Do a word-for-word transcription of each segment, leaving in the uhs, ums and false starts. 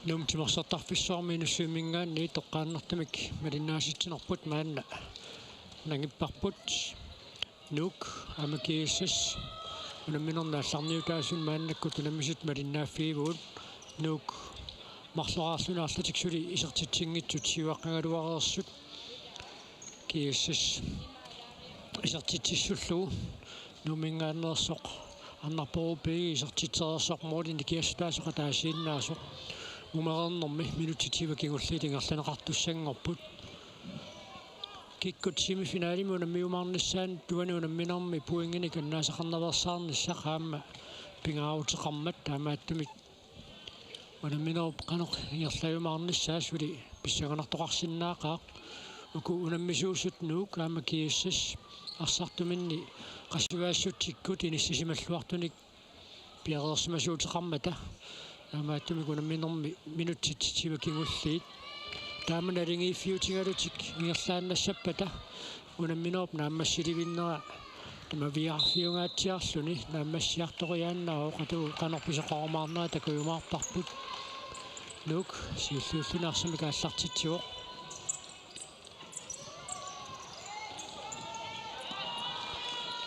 Nuuk timersortarfissuarmi Inussivimminngaanniit toqqaannartumik malinnaasitsinerput maanna nangipparput. Nuuk aamma GSS unamminermi aallarniutaasunut maannakkut unammisut malinnaaffigivugut. Nuuk marloraarluni arlatik suli isertitsinngitsut siuaqqagaluareersut. GSS isertitsissullugu Nuumminngaanneersoq Arnarpoq Ruupigi isertitsereersoq målinik nikiassutaasoq ataasiinnaasoq. Mumereernermi minutsit tyve kingulliit ingerlanneqartussanngorput. Kikkut semifinalimi unammiumaarnissaannut uani unamminermi pointinik annaasaqarnaveersaarnissaq aamma pingaaruteqarmat, taamaattumik unamminerup qanoq ingerlajumaarnissaa suli pissanganartoqarsinnaaqaaq. Uku unammisuusut Nuuk aamma GSS arsartuminni qassuaassutsikkut inissisimalluartunik piareersimasuuteqarmata. Taamaattumik unamminermi minutsit tyve kingulliit taama naligiiffiutigalutik ingerlaannassappata unamminerup naammassilivinnera tamaviaarfiungaatsiarluni naammassiartoriaannaavoq, atugut qanoq pisoqarumaarnera takujumaarparput. Nuuk siulliulluni arsamik aallartitsivoq.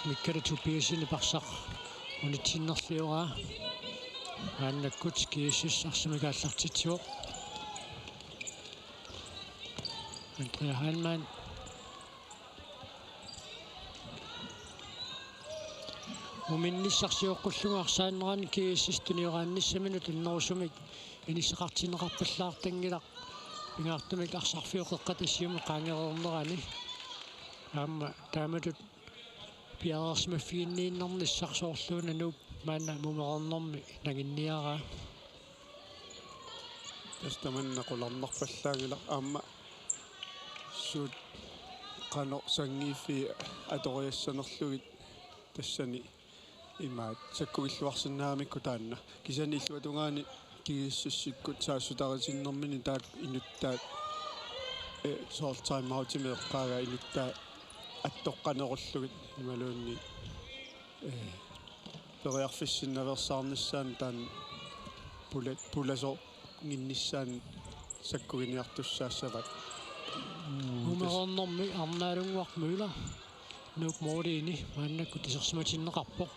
Mikkala Tobiassenip arsaq unitsinnerlioraa. Maannakkut GSS arsamik aallartitsivoq. Andrea Heilmann. Muminnissaq sioqqullugu arsaannerani GSS tunioraannissaminut annerusumik inissaqartinneqarpallaartanngilaq, pingaartumik arsarfiup qeqqata siumut qaangereernerani. Aamma taamatut piareersimaffiginniinnarnissaq, soorluuna Nuup maanna mumereernermi nanginniaraa. Tassa tamanna qularnarpallaanngilaq, aamma suut qanoq sanngiiffii atoriassanerlugit tassani imaat sakkukilluarsinnaagamikku taanna. Kisianni illuatungaani GSS-ikkut saassutarisinnarmini taakku inuttaat, eh, soorlu timeoutimik eqqaagaa inuttaat attoqqanerullugit imaluunniit, eh, periarfissinnaveersaarnissaannut taanna pula-, pulasoornginnissaanut sakkuginiartussaassavaat. Mumereernermi Arnaalunnguaq Møller Nuup måliini maannakkut isersimatinneqarpoq.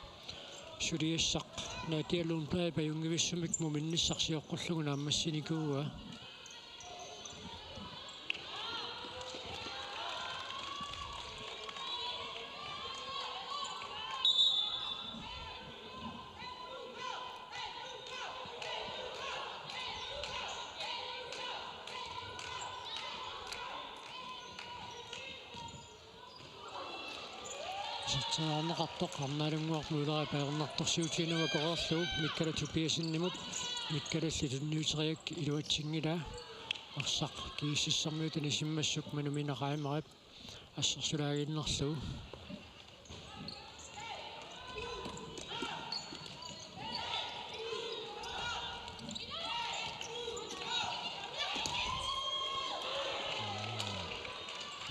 Suliassaq Nadia Lundblad ajunngivissumik muminnissaq sioqqullugu naammassinikuuaa. Iserteriarneqartoq Arnaalunnguaq Møllerip ajornartorsiutiginera akoreerlugu Mikkala Tobiassenimut. Mikkalalli tunniuteriak iluatsinngilaa. Arsaq GSS-ermiut anisimmassuk Manu Mina Reimerip assersulaaginnarlugu.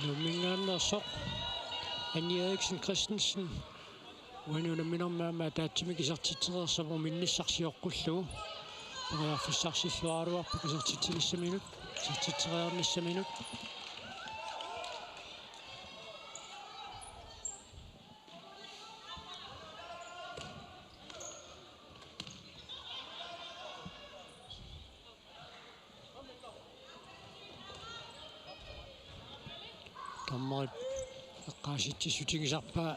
Nuumminngaanneersoq Anni Eriksen Christensen uani unamminermi aamma ataatsimik isertitsereersoq muminnissaq sioqqullugu. Periarfissarsilluaraluarpoq isertitsinissaminut, isertitseriarnissaminut. Dommerip eqqaasitsissutigisarpaa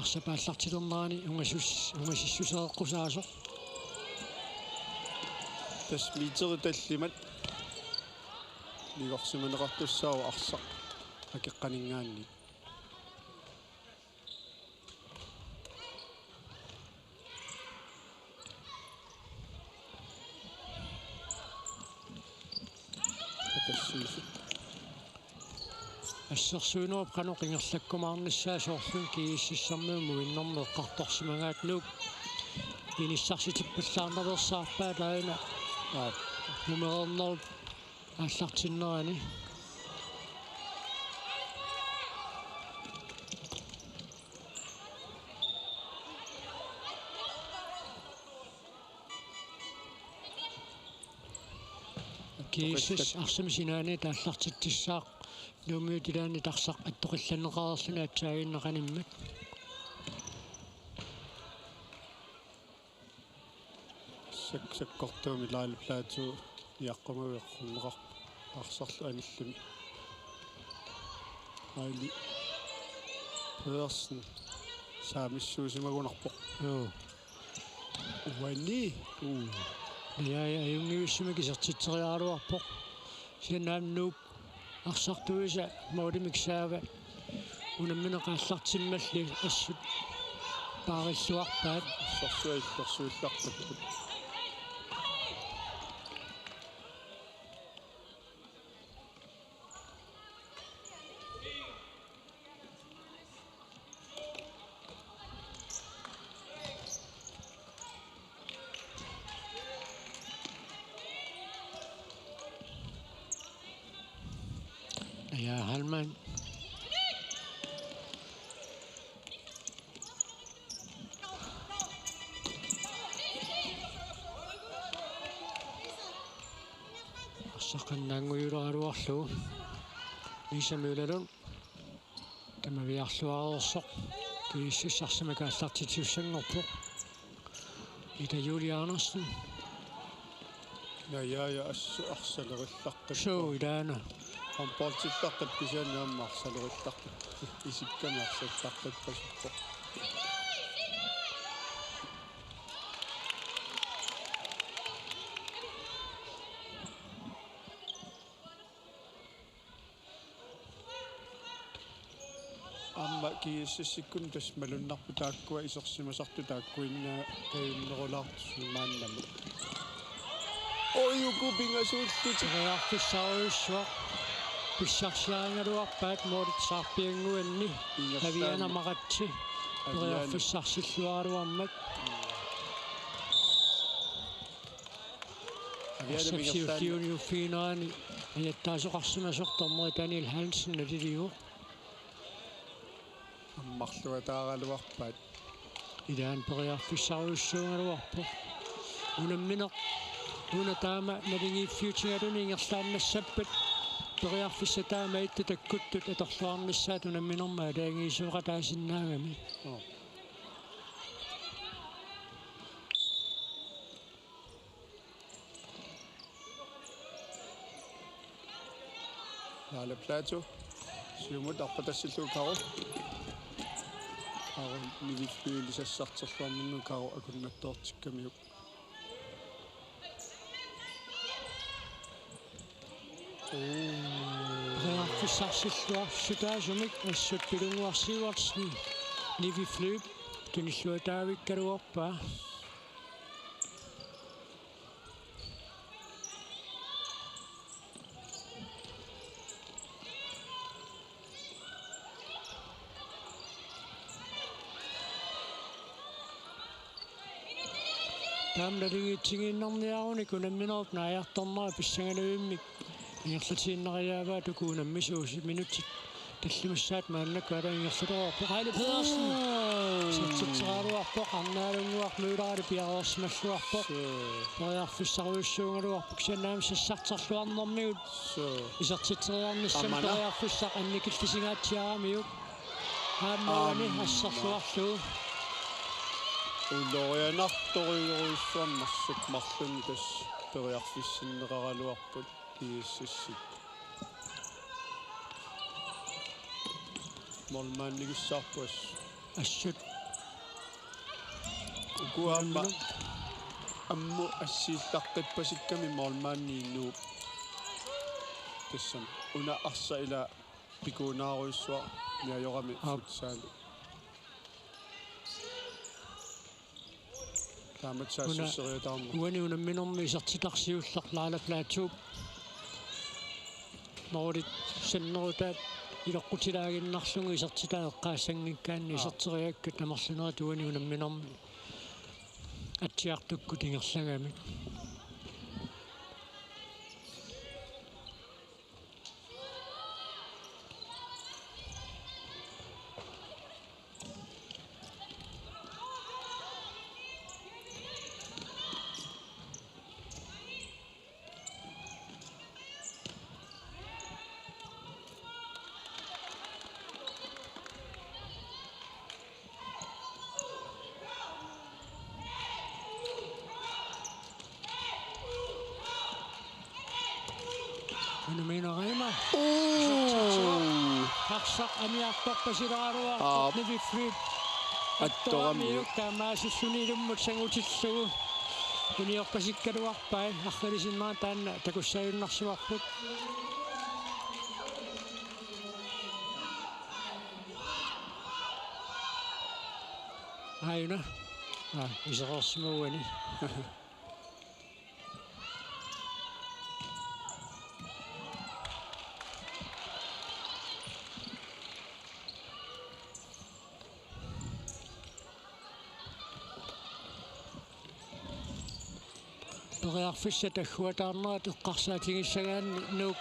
arsap aallartilernerani ungasus-, ungasissusereqqusaasoq. Tassa meterit tallimat nigorsimaneqartussaavoq arsaq akeqqaninngaanniit. Atassiisut. Assersuinerup qanoq ingerlakkumaarnissaa soorlumi GSS-ermiut muminnermi eqqartorsimagaat. Nuuk inissarsitsipallaarnaveersaarpaat aana. Aap. Mumereernerup aallartinnerani. G S S arsamik sinaaniit aallartitsissaaq Nuummiut ilaanni arsaq attoqqinneqareerluni aatsaannguaq qanimmat. Sak-, sakkortuumik Laila Platou iaqqumagu eqqunneqarpoq arsarlu anilluni. Aili Pedersen saamissuusimagunarpoq. Joo. Uani. Uu. Ja, ja, ajunngivissumik isertitseriaraluarpoq. Kisianni aamma Nuuk arsartuisa målimik saava unammineq aallartimmalli assut paarilluarpaat. Assersuaq illersuillarpaat. Ja, Halman. Arsaq annaanngujuleraluarlugu. Lisa Møllerlund. Tamaviarluareersoq. G S S arsamik aallartitsissanngorpoq. Ida Julie Andersen. Ja, ja, ja, assut arsalerillarput. Suu, ilaana. Håndboldillaqqippoq kisianni aamma arsalerillarput. Isikkami arsalerillarput. Aamma G S S-ikkut tassa malunnarpoq taakkua isersimasartut taakkuinnaat tajunnerulaartut maannamut. Oj, uku pingasuullutik. Periarfissarujussuaq. Pissarsiarigaluarpaat målit saarpiannguanni. Ingerlaannaq. Aviana Maratse. Aviana. Periarfissarsilluaraluarmat. Aviana. Assut ingerlaannaq. Siulliuniuffiginerani ajattaasoqarsimasoq dommeri Daniel Hansen nalilivoq. Ammarluataaraluarpaat. Ilaanni periarfissarujussuugaluarpoq. Unammineq una taama naligiiffiutigaluni ingerlaannassappat periarfissat taama ittut takkuttut atorluarnissaat unamminermi aalajangiisoqataasinnaagami. Oo. Laila Platou. Siumut arpatassillugu Karo. Karo nivippilisassarterluarnermut Karo akunnattoortikkamiuk. Oo. Periarfissarsilluarsutaasumik assut Pilunnguaq Sivertsen. Nivi Flyvp. Tunilluataavikkaluarpaa. Taama naligiitsigiinnarniarunik unamminerup naajartornera pissanganarnermik ingerlatiinnariaavaat uku unammisuusut minutsit tallimassaat maannakkut aamma ingerlatoorpoq. Aili Pedersen. Oo. Satsitseraluarpoq Arnaalunguaq Møllerip piareersimalluarpoq. Suu. Periarfissarujussuugaluarpoq kisianni aamma sassarterluarnermigut. Suu. Isertitseriarnissamut. Aamma periarfissaq annikillisigatsiaramiuk. Aamma uani. Aamma. Asserluarlugu. Ulorianartorujorujussuarmik massakkut marlunnik tassa periarfissinneqaraluarput. G S S-ikkut. Målmandigissaarput assut. Uku aamma ammut assiillaqqippasikkami målmandi Nuup. Tassami. Una arsaq ila pikuunaarujussuaq niajoramik. Aap. Futsal. Taamatut. Una saassusseriataarneq. Uani unamminermi isertitaq siulleq Laila Platou. Målit sannerutaat ileqqutilaaginnarlugu isertitaat eqqaassanngikkaanni. Aa. Iserteriakkat amerlanerit uani unamminermi atsiartukkut ingerlagamik. Nummer en, Reima. Uu. Arsaq aniartorpasilaaraluarpoq. Aap. Niviffik. Attoramiuk. Attoramiuk taamaasilluni ilummut sangutillugu. Uniorpasikkaluarpai. Arriilisinnera taanna takussaajunnaarsimapput. Aajuna. Aa, isereersimaguani. Periarfissat agguataarnerat eqqarsaatigissagaanni Nuuk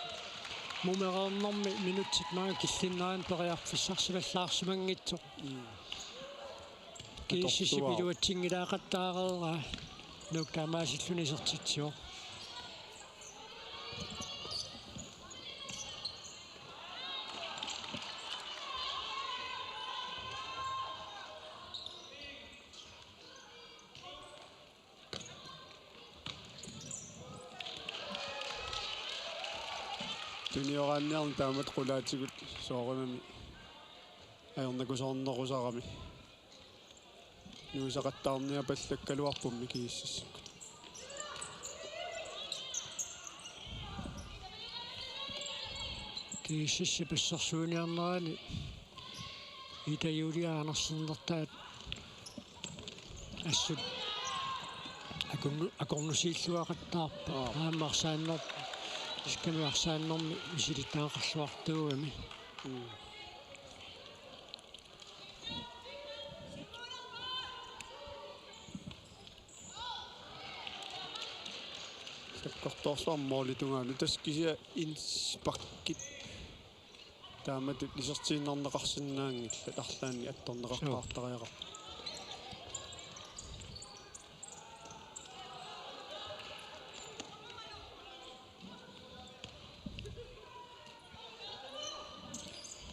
mumereernermi minutsit maanga killinnerani periarfissarsivallaarsimanngitsoq. Mm. GSS-ip atortuaa iluatsinngilaaqattaareeraa, Nuuk taamaasilluni isertitsivoq. Tunioraanniarneq taamatut qulaatigut soorunami ajornakusoornerusarami. Nuisaqattaarniapallakkaluarpummi GSS-ikkut. GSS-ip assersuiniarnerani Ida Julia Andersenertaat assut akornu-, akornusiilluaqattaarpoq. Aa. Aamma arsaanner-, iskami arsaannermi misilittagaqarluartuugami. Mm. Sakkortoorsuarmi målip tungaanut. Tassa kisianni indsparkit taamatut isertiinnarneqarsinnaanngillat, arlaannik attorneqartariaqarpoq.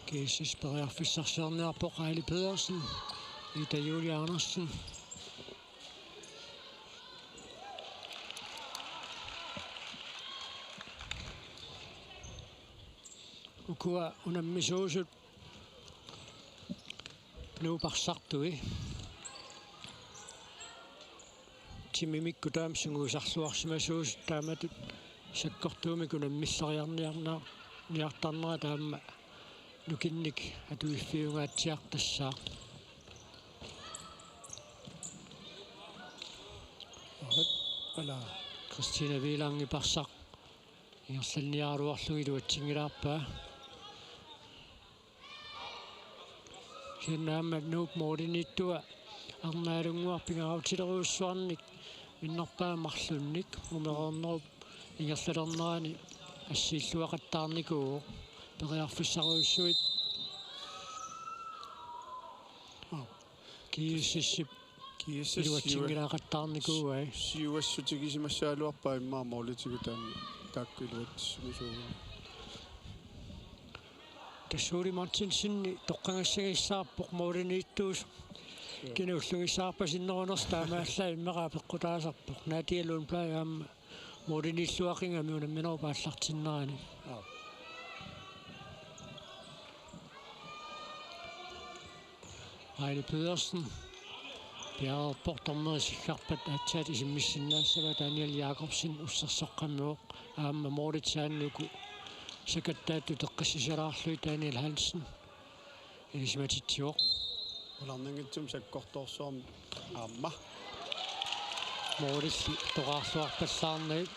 GSS periarfissarsiorniarpoq, Aili Pedersen, Ida Julie Andersen. Ukua unammisuusut Nuup arsartui. Timimikkut taama sungiusarluarsimasuusut taamatut sakkortuumik unammilleriarniarna-, niartarnerat aamma nukinnik atuiffiungaatsiartassaaq. Ala. Christina Wielandip arsaq ingerlanniaraluarlugu iluatsinngilaarpaa. Kisianni aamma Nuup målimiittua arnaalunnguaq pingaarutilerujussuarnik minnerpaamik marlunnik mumereernerup ingerlalernerani assiilluaqattaarnikuuvoq, periarfissarujussuit. GSS-ip GSS iluatsinngilaaqattaarnikuuai. Siuassutigisimassagaluarpaa immaqa målitigut taanna taakku iluatsimasuuguni. Tassa Ole Martinsen toqqagassagissaarpoq målimiittuusoq. Kina ullugissaarpasinnerunersoq taamaallaat immaqa apeqqutaasarpoq. Nadia Lundblad aamma målimiilluaqigami unamminerup aallartinnerani. Aap. Aili Pedersen piareerpoq, dommeri siggarpat aatsaat isimmisinnaassavaa. Daniel Jakobsen ussersoqqammivoq, aamma målip saannuku sakattaattut eqqissisalaarlugit Daniel Hansen ilisimatitsivoq. Qularnanngitsumik sakkortoorsuarmik aamma målilli toqqaarluarpallaarnagit.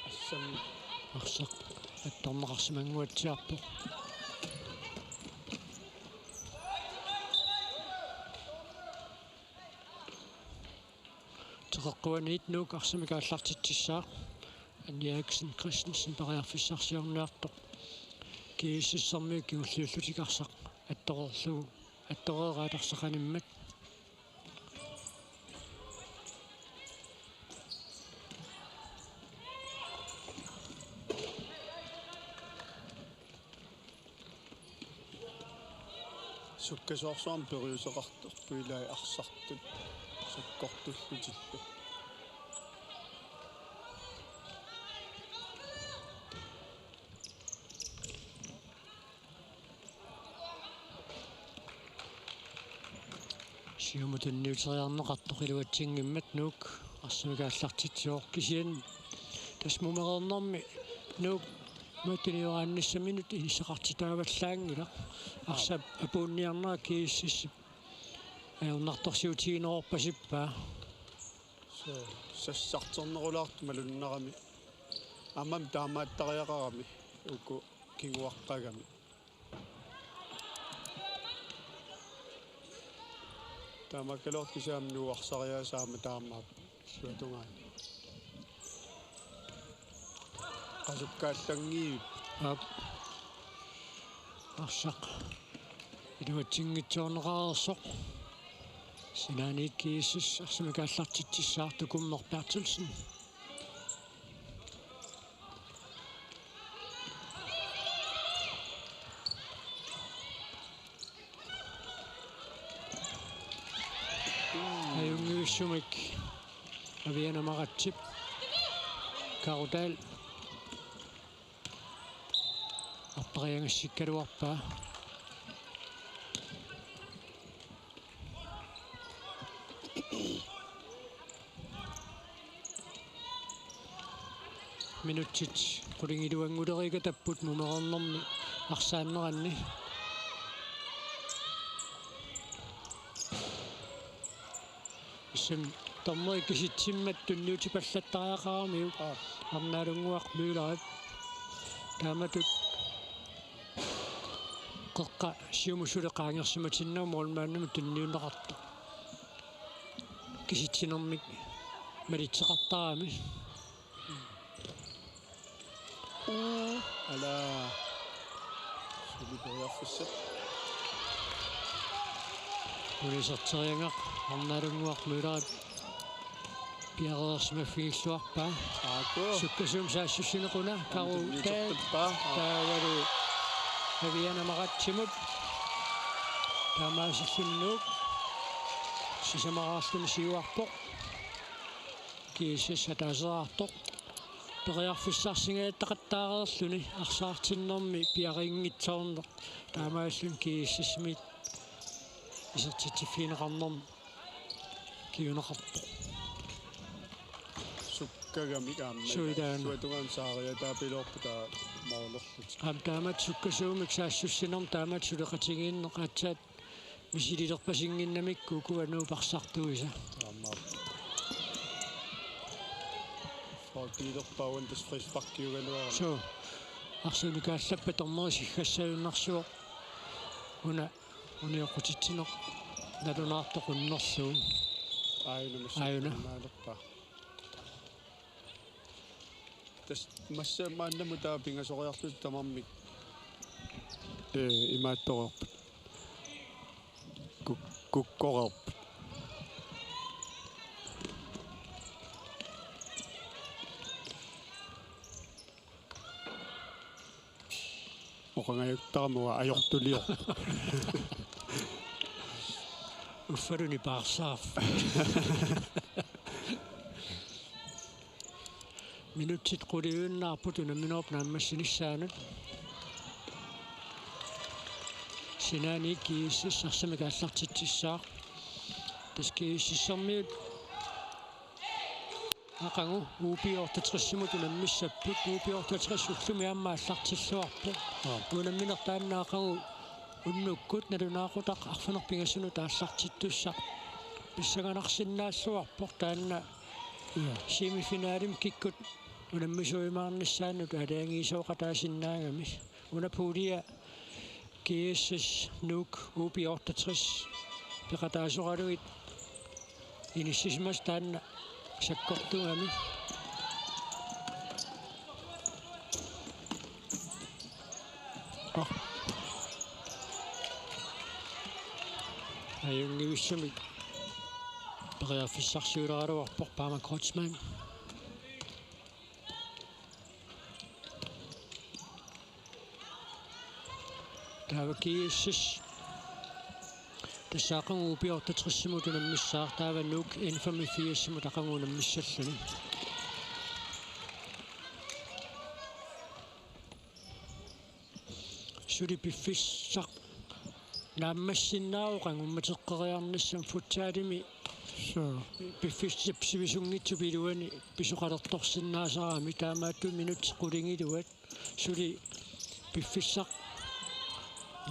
Assam arsaq attorneqarsimannguatsiarpoq. Teqeqquaniit Nuuk arsamik aallartitsissaaq. Anni Eriksen Christensen periarfissarsiorniartoq. GSS-ermiut kingulliullutik arsaq attoreerlugu, attoreeraat arsaq animmat. Sukkasoorsuarmik periuseqartarput ilai arsartut sakkortullutillu. Siumut tunniuteriarneqartoq iluatsinngimmat Nuuk arsamik aallartitsivoq, kisianni tassa mumereernermi Nuuk mattunioraannissaminut inissaqartitaavallaanngilaq. Arsap apuunniarnera G S S-ip ajornartorsiutigineqarpasippaa. Sa-, sassarternerulaartoq malunnarami. Aammami taamaattariaqarami uku kinguaqqagami. Taamaakkaluartoq kisianni Nuuk arsariaaseq aamma taamaappoq illuatungaani. Qasukkaallanngilaq. Aap. Arsaq iluatsinngitsoorneqareersoq. Sinaaniit G S S arsamik aallartitsissaaq, Tukummer Berthelsen. Ajunngivissumik Aviana Maratsip Karu Dahl arpariagassikkaluarpaa. Minutsit qulingiluannguleriikatapput mumereernermi arsaanneranni. Tassa dommeri kisitsimmat tunniutipallattariaqaramiuk. Aap. Arnaalunnguaq Møllerip. Taamatut qeqqa siumut suli qaangersimatinnagu målmandimut tunniunneqartoq kisitsinermik malitseqartarami. Uu, ala. Suli periarfissat. Una iserteriagaq Arnaalunnguaq Møllerip piareersimaffigilluarpaa. Aaku. Sukkasuumik saassussineq una Karu Dahl. Tunniuterpaa. Taavalu Aviana Maratsimut. Taamaasilluni Nuuk sisamaraarluni siuarpoq. G S S ataasiartoq. Periarfissarsingajattaqattaareerluni arsaartinnermi piareerinngitsoorneq. Taamaasilluni G S S-imiit isertitsiffigineqarnermi kinguneqarpoq. Sukkagamik aamma. Suu, ilaana. Illuatungaani saariataapiloorput taava moolerlutik. Aamma taamatut sukkasuumik saassussinermi taamatut suleqatigiinneq aatsaat misililerpasinnginnamikku ukua Nuup arsartuisa. Aamma. Fordbilerpaavan tassa frisparkiugaluarami. Suu. Arsamik aallappat dommeri siggassagunarsuaq. Una unioqqutitsineq nalunaartoq unnerlugu. Aajuna massa. Aajuna. Naalerpaa. Tassa massa maannamut taava pingasoriarlutik tamarmik, ee, imaattoreerput. Kuk-, kukkoreerput. Oqangajuttarama ajortuliorpoq. Uffalu nipaarsaarfik. Minutsit quliinnaapput unamminerup naammassinissaanut. Sinaaniit G S S arsamik aallartitsissaaq. Tassa G S S-ermiut aqagu U B otteogtres-imut unammissapput. U B otteogtres ullumi aamma aallartilluarpoq. Aap. Unammineq taanna aqagu unnukkut nalunaaqutaq arfineq-pingasunut aallartittussaq pissanganarsinnaalluarpoq taanna. Ja. Semifinalimi kikkut unammisuujumaarnissaannut aalajangiisooqataasinnaagami. Una puulia G S S, Nuuk, U B otteogtres peqataasoralugit inissisimasut taanna sakkortugami. Oh. Ajunngivissumik periarfissarsiuleraluarpoq Paama Kreutzmann. Taava G S S Tassa aqagu U B otteogtresimut unammissaaq, taava Nuuk N femogfirsimut aqagu unammissalluni. Suli piffissaq naammassinnaavoq angummateqqeriarnissamut futsalimi. Suu. Piffissap sivisunngitsup iluani pisoqalertorsinnaasarami, taamaattumik minutsit qulingiluat. Suli piffissaq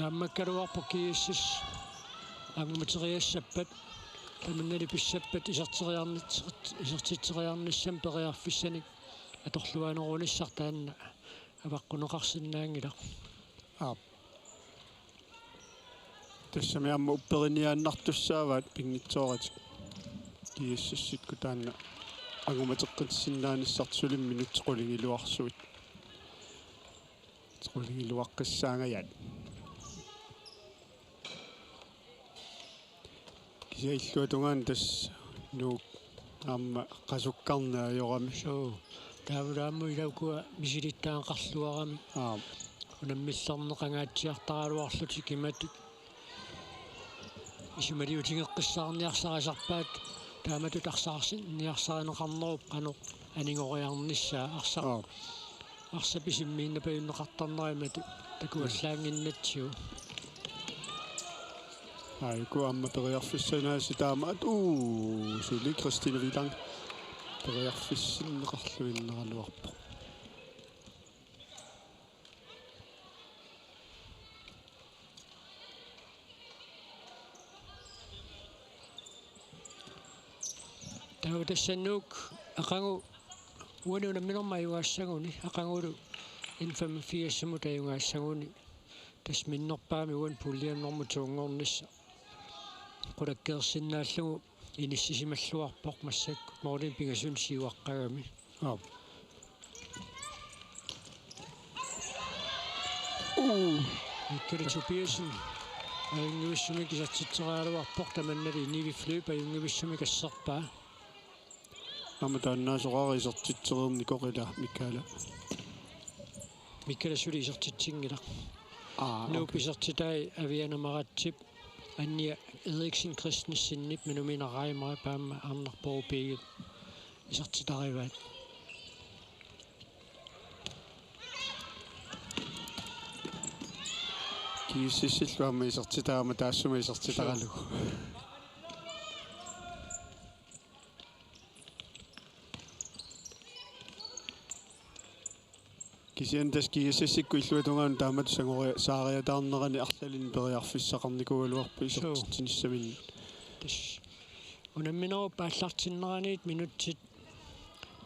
naammakkaluarpoq, GSS angummateriassappat, tamannali pissappat iserteriarnit-, isertitseriarnissamut periarfissanik atorluarnerunissaq taanna avaqquneqarsinnaanngilaq. Aap. Tassami aamma upperiniaannartussaavaat pinngitsooratik. GSS-ikkut taanna angummateqqissinnaanissartik, suli minutsit qulingiluarsuit. Qulingiluaqqissaangajaat. Kisianni illuatungaani tassa Nuuk aamma qasukkarneq ajorami. Suu. Taavalaammu ilakua misilittagaqarluarami. Aap. Unammillerneqangaatsiartaraluarlutik imatut isumaliutigeqqissaarniarsarisarpaat, taamatut arsaarsinniarsaarineqarnerup qanoq anigoriarnissaa. Arsa-, aap, arsap isimmiinnapajunneqartarnera imatut takuallaannginnatsigu. Aajuku aamma periarfissanaasiit taamaat, uu, suli Christine Vilang periarfissinneqarluinnaraluarpoq. Taava tassa Nuuk aqagu uani unamminermi ajugaassaguni, aqagulu N femogfirsimut ajugaassaguni, tassa minnerpaamik uani pulje nummer to-nngornissaq qulakkeersinnaallugu inissisimalluarpoq massakkut målimi pingasunik siuaqqagami. Aap. Uu. Mikkali Tobiassen ajunngivissumik isertitseriaraluarpoq, tamannali Nivi Flyb ajunngivissumik asserpaa. Aamma taanna soraaraq isertitsereernikoq ila Mikaela. Mikaela suli isertitsinngilaq. Aa, Nuup, okay, isertitai Aviana Maratsip, Anja Eriksen Christensenip, Manumina Reimer aamma Arnarpoq Piigep isertitarivaat. GSS-illu aamma isertitaa aamma taassuma isertitaralugu. Kisianni tassa GSS-ikkut illuatungaanut taamatut sangoria-, saariataarnerani arlalinnik periarfissaqarnikuugaluarput, suu, isertitsinissaminnik. Tassa unamminerup aallartinneraniit minutsit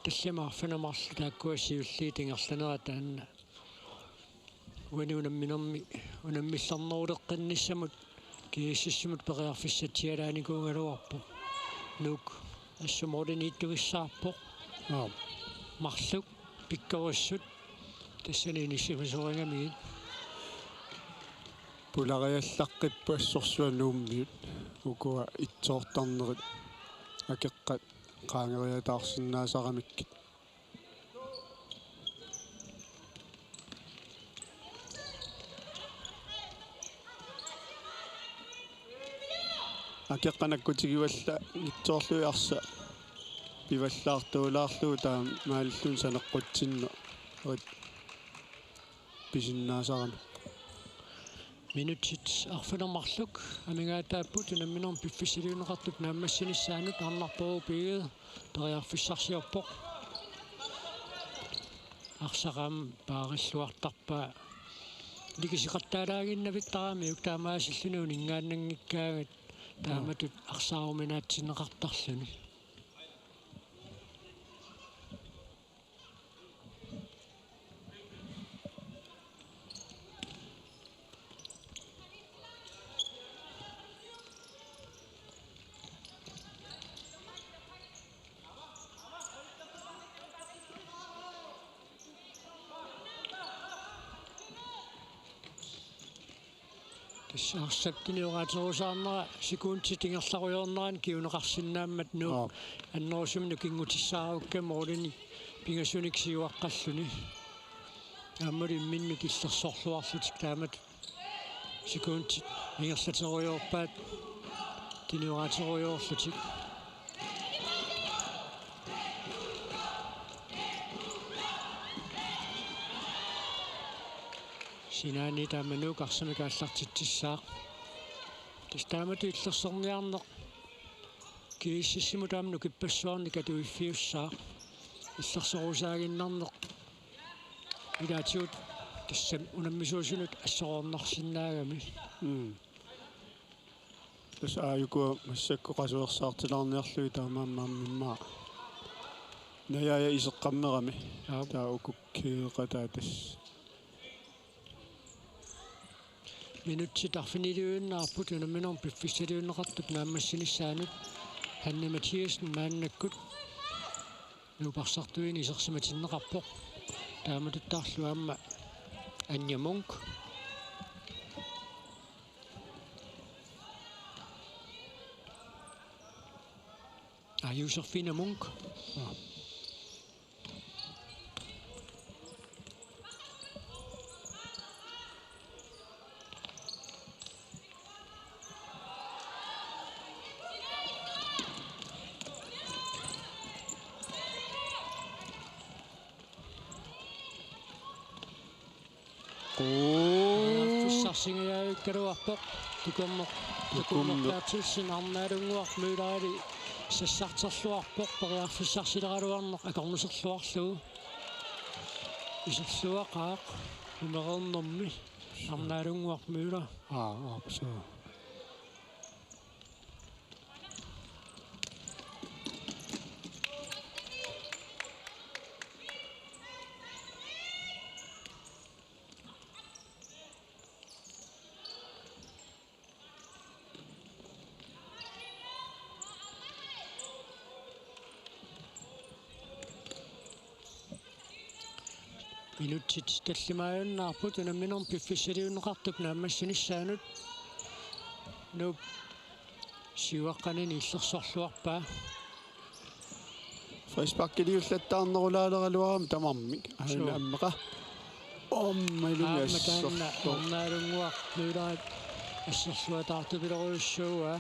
tallimat arfineq-marluk taakkua siulliit ingerlanerat taanna. Uani unamminermi unammillerneruleqqinnissamut GSS-imut periarfissatsialaanikuugaluarpoq. Nuuk assut målimiittugissaarpoq. Aap. Marluk pikkorissut tassani inissisimasorigamigit. Pulariallaqqipput assorsuaq Nuummiut, ukua itsoortarnerit akeqqat qaangeriataarsinnaasaramikkit. Akeqqat nakkutigivallannngitsoorlugit arsaq pivallaartuulaarlugu taamaalilluni saneqqutsinnerit pisinnaasarami. Minutsit arfineq-marluk amigaataapput unamminermi piffissaliunneqartup naammassinissaanut. Arnarpoq Piige periarfissarsiorpoq. Arsaq aamma paarilluartarpaa. Likiseqattaalaaginnavittaramiuk taamaasilluni uninngaannanngikkaangat taamatut arsaaruminaatsinneqartarluni. Tassa arsap tunioraaterusaarnera sekundit ingerlarujoornerani kinguneqarsinnaammat Nuuk, aap, annerusumik nukinngutissaarukkami målini pingasunik siuaqqalluni. Aammalu imminnut illersorluarlutik taamatut sekundit ingerlaterujoorpaat. Inioraatsorujoorlutik. Sinaani taama Nuuk arsamik aallartitsissaaq. Tassa taamatut illersorniarneq G S S-imut taama nukippassuarnik atuiffiussaaq. Illersorusaaginnarneq ilaatigut tassami unammisuusunut assoroornarsinnaagami. Mm. Tassa aajuku massakkut qasuersaartilaarniarlugit taamaammat aamma immaqa najaaja iseqqammerami. Aap. Taava ukukkeeqataa tassa. Minutsit arfiniliuinnarput unamminermi piffissaliunneqartup naammassinissaanut. Hanne Mathiassen maannakkut nuup arsartuini isersimatinneqarpoq. Taamatuttaarlu aamma Anja Munk. Aa, Josefine Munk. Aa. Quu. Periarfissarsingajavikkaluarpoq. Tukummeq. Tukummeq. Tukummeq Berthelsen, Arnaalunguaq Møllerip sassarterluarpoq, periarfissarsileraluarneq akornuserluarlugu. Iserluaqaaq umereernermi. Arnaalunguaq Møller. Aa, aa, så. Minutsit tallimaajunnaarput unamminermi piffissaliunneqartup naammassinissaanut. Nuup siuaqqanini illersorluarpaa. Frisparkiliullattaarnerulaaleraluarami tamarmik. Aana Suu. Ammeqa. Omma ilumi Aamma taanna asserluarpoq. Arnaalunguaq Møllerip asserluataartupilorujussuuaa.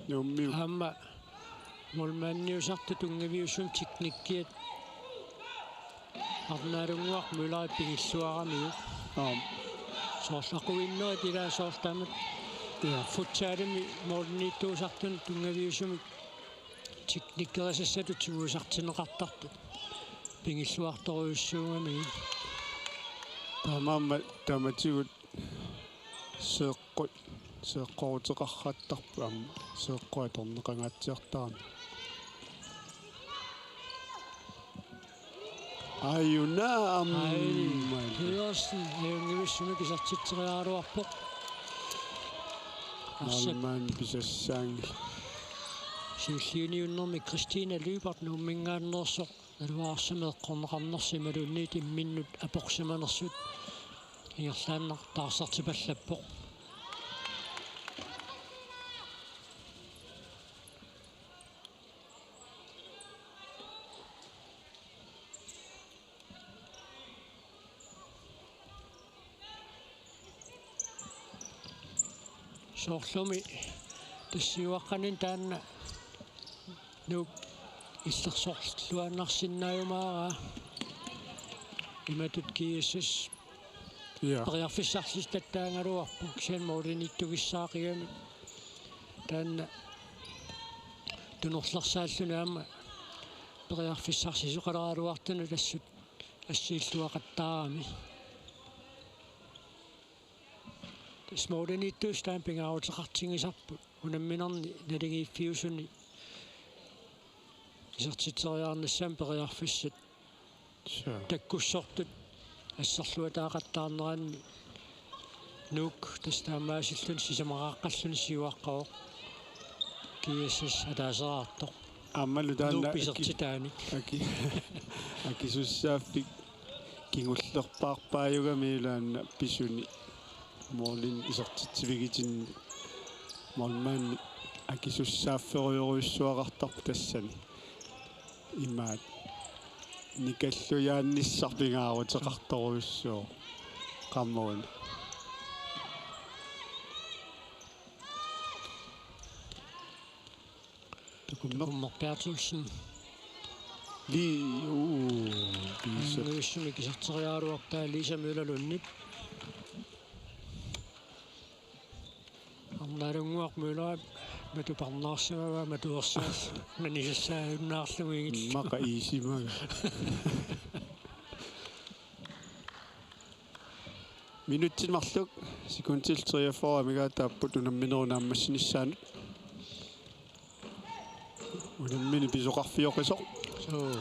Nuummiut. Aamma målmandiusartut tunngaviusumik teknikkiat Arnaalunguaq Møllerip pigilluaramiuk. Aam. Soorlu aquinnerit ilaa soorlu taamatut. Ja. Futsalimi målmandiusaartunut tunngaviusumik teknikkerisassatut tiguisartinneqartartut pigilluartorujussuugamigit. Taamaammat tamatigut seeqqut, seeqqoruteqarrattarput aamma, seeqqut atorneqangaatsiartarami. Ajuna aamma. Ai, Pedersen, ajunngivissumik isertitseriaraluarpoq. Arsaq. Målmand pisassaanngilaq. Siulliuniunnermi Christina Lyberth Nuumminngaanneersoq. Naluara arsamik eqqorneqarnersoq imaluunniit imminnut aporsimanersut ingerlaannaq taarsertipallappoq. Soorlumi tassa siuaqqanini taanna Nuup illersorluaannarsinnaajumaarpaa. Imatut G S S. Ja. Periarfissarsiattaagaluarpoq kisianni målimiittugissaaqigami. Taanna tunorlersaalluni aamma periarfissarsisoqaleraluartunut assut assiilluaqattaarami. Tassa målimiittuusut taama pingaaruteqartigisarput. Unamminerni naligiiffiusuni isertitseriarnissamut periarfissat. Suu. Takkussortut asserluataaqattaarneranni Nuuk tassa taamaasilluni sisamaqaqqalluni siuaqqavoq. G S S ataaseraartoq. Aammalu taanna Nuup aki-, isertitaanik. Aki-, akisussaaffik kingullerpaarpaajugami ilaanna pisuni målini isertitsivigitinni målmandi akisussaafferujorujussuaqartarpoq tassani. Imaat. Nikallujaannissaq pingaaruteqartorujussuuvoq. Qamuuna. Ummer Berthelsen. Li-, uu, Lisa. Angusumik iserteriaraluarpaa Lisa Møller Lundip. Arnaalannguaq Møllerip matu parnaarsimavaa matuersaas nanisassaajunnaarlugu igit. Immaqa iisimaga. Minutsit marluk sekundit treogfyrre amigaataapput unamminerup naammassinissaanut. Unammineq pisoqarfioqisoq. Suu.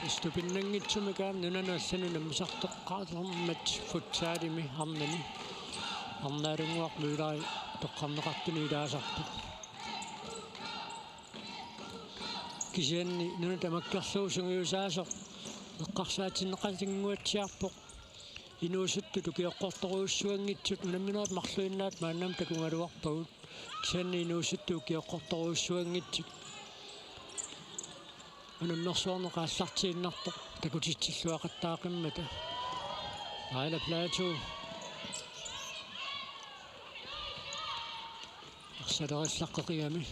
Istupinnanngitsumik aamma nunanut allanut unammisartoqqaarmat futsalimi arnani. Arnaalannguaq Møller toqqarneqartuni ilaasarpoq. Kisianni nuna tamakkerlugu sungiusaasoq eqqarsaatinneqatinnguatsiarpoq. Inuusuttut ukioqqortorujussuanngitsut unamminerit marluinnaat maannamut takugaluarpagut. Kisianni inuusuttut ukioqqortorujussuanngitsut unammersuarneq aallartiinnartoq takutitsilluaqattaaqimmata. Aila Platou. Arsalerillaqqeqigami.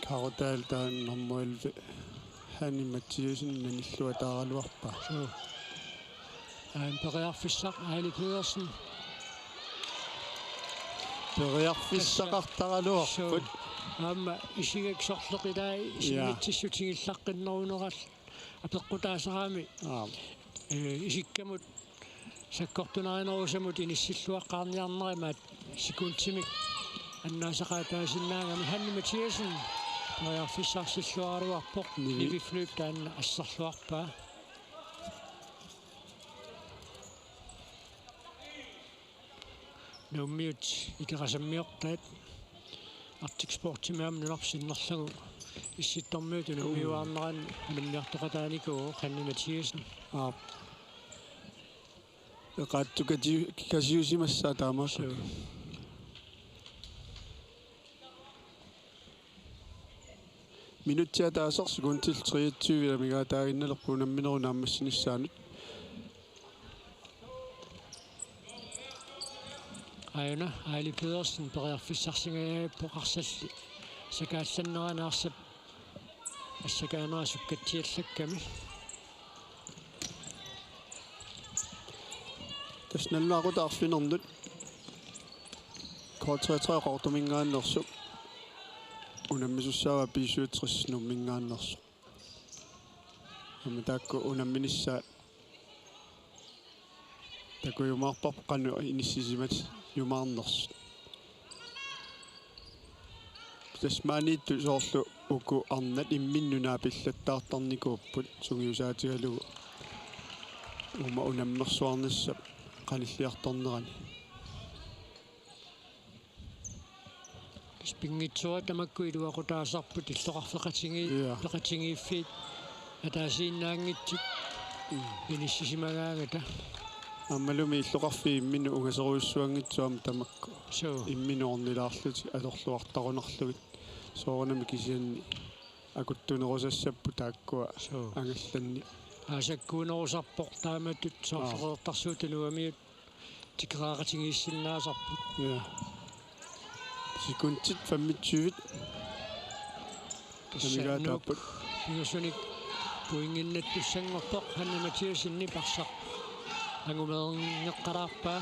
Karo Dahl taanna nummer elleve. Hanni Mathiassen nanilluataaraluarpaa. Suu. Aamma periarfissaq Aili Pedersen. Periarfissaqartaraluarput. Suu. Aamma isigak sorleq ilaa. Ja. Isimmitsissut tigillaqqinnaruneralu apeqqutaasarami. Aap. Ee, isikkamut sakkortunarinerusamut inissilluaqqaarniarnerimaat sekundimik annaasaqaataasinnaagami. Hanni Mathiassen periarfissarsilluaraluarpoq. Nivi. Nivi Flyp taanna asserluarpaa. Nuummiut Ikerasammiortaat Arctic Sportsimi aamma nunarput sinnerlugu Issittormiut unammiuaarneranni unammiartoqataanikuuvoq Hanni Mathiassen. Aap. Eqaatsukatiu-, kasiusimassaaq taamaakku. Suu. Minutsit ataaseq sekundit treogtyve amigaataaginnalerput unamminerup naammassinissaanut. Aajuna, Aili Pedersen periarfissarsingajaappoq arsalli. Sakaallannerani arsap assakaanera sukkatsiallakkami. Tassa nalunaaquttap arfinernut K treogtredive Qaqortumingaanneersoq. Unammisussaavaa B syvogtres Nuummingaanneersoq. Aamma taakku unamminissaat takujumaarparput qanoq inissisimajumaarnersut. Tassa maaniittut soorlu uku arnat imminnut naapillattaartarnikuupput sungiusaatigalugu uuma unammersuarnissap qanilliartornerani. Tassa pinngitsoorata tamakku iluaqutaasarput illoqarfeqatigiit, ja, peqatigiiffiit ataasiinnaanngitsut, mm, inissisimagaangata. Aammalumi illoqarfiit imminnut ungaserujussuanngitsut aamma tamakku. Suu. Imminnut ornilaarlutik atorluartarunarlugit. Soorunami kisianni akuttunerusassapput taakkua. Suu. Angallanneq. Aasakkuunerusarpoq taamatut, soorlu, aa, Qeqertarsuup Tunuamiut tikeraaqatigiissinnaasarput. Ja. Sekundit femogtyve. Tassa amigaataapput. Nuuk pingaartumik pointinnattussanngorpoq, Hanni Mathiassenip arsaq angumeerngeqqalaarpaa.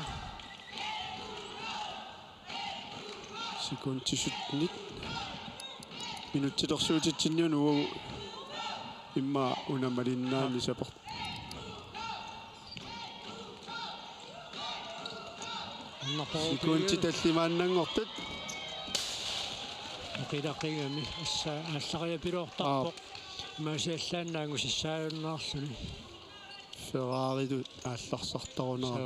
Sekundit syttenit. Minutsit ersuutitsinniunut uagut immaqa una malinnaanissaq. Sekundit tallimaannanngortut. Oqilaqigami assa aallariapiloortarpoq. Aa. Imaasiallaannaq angusassaajunnaarluni. Ferraritut aallarsartarunera.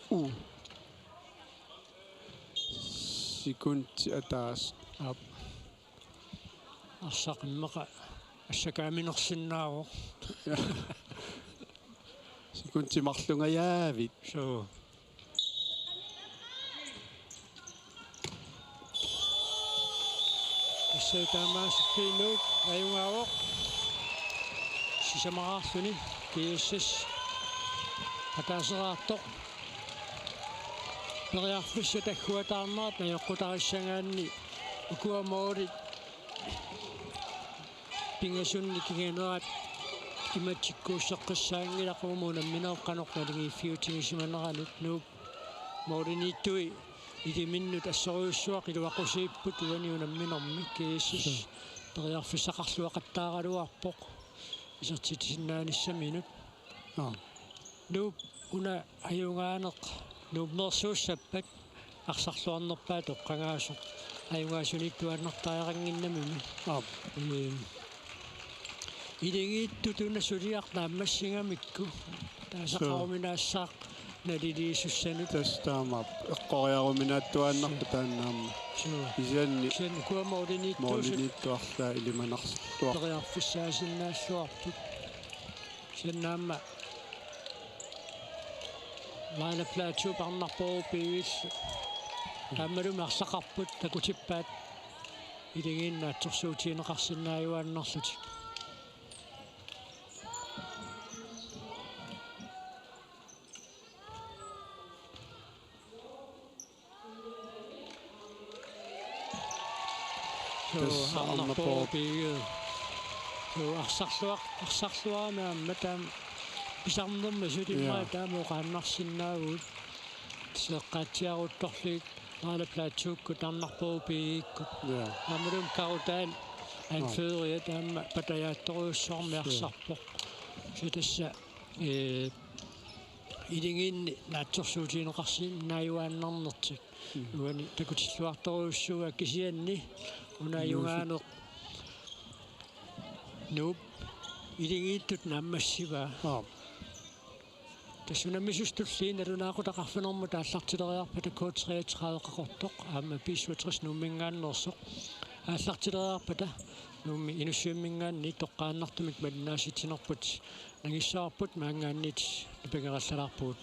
Suu. Uu. Sekundit ataaseq. Aap. Arsaq immaqa assakaaminersinnaavoq. Sekundit marlungajaavit. Suu. Tassa taamaasilluni Nuuk ajugaavoq. Sisamaraarluni G S S ataaseraartoq. Periarfissat agguataarnerat najoqqutarissagaanni ukua måli pingasunnik kinganerat imatsikkuusseqqissaanngilaq, uuma unammineq qanoq naligiiffiutigisimanerannut. Nuup målimiittui iliminnut assorujussuaq iluaqusiipput uani unamminermi. G S S periarfissaqarluaqattaaraluarpoq isertitsisinnaanissaminut. Aap. Nuup una ajugaaneq nuummeersuussappat arsarluarnerpaat toqqagaasoq ajugaasuniittuaannartariaqannginnamimi. Aap. Ee, iligiittut una suliaq naammassigamikku taasaqaruminaassaaq naliliisussanut. Tassa taamaappoq. Eqqoriaruminaattuaannarpoq taanna aamma. Suu. Kisianni kisianni ukua målimiittuusut målimiittuarlaa ilimanarsorluarpoq. Periarfissaasinnaalluarput. Kisianni aamma Laila Platou Arnarpooq B-illu. Taammalumi arsaqarput takutippaat iligiinnut naatsorsuutigineqarsinnaajuaannarlutik. Suu, tassa Arnarpooq Arnarpooq. Piiu. Suu, arsarluaq-, arsarluarami aamma taama pisarnermi sulimmaa. Ja. Taama oqaannarsinnaavugut. Seeqqaatsiaruttorlugit Laila Platoukkut Arnarpooq Piikkut. Ja. Aammalumi Karutaal anføria taama patajaattorujussuarmik. Suu. Arsarpoq. Suu tassa, ee, iligiinnut naatsorsuutigineqarsinnaajuaannarnertik. Mm. Uani takutilluartorujussuugatta kisianni una ajugaaneq Nuup iligiittut naammassivaa. Aap. Tassa unammisut tulliit nalunaaqutaq arfineq-marlunut aallartileriarpata K treogtredive Qaqortoq aamma B syvogtres Nuumminngaanneersoq aallartileriarpata Nuummi Inussivimminngaanniit toqqaannartumik malinnaassitsinerput nangissavarput, maanngaanniit nipangerallalaarpugut.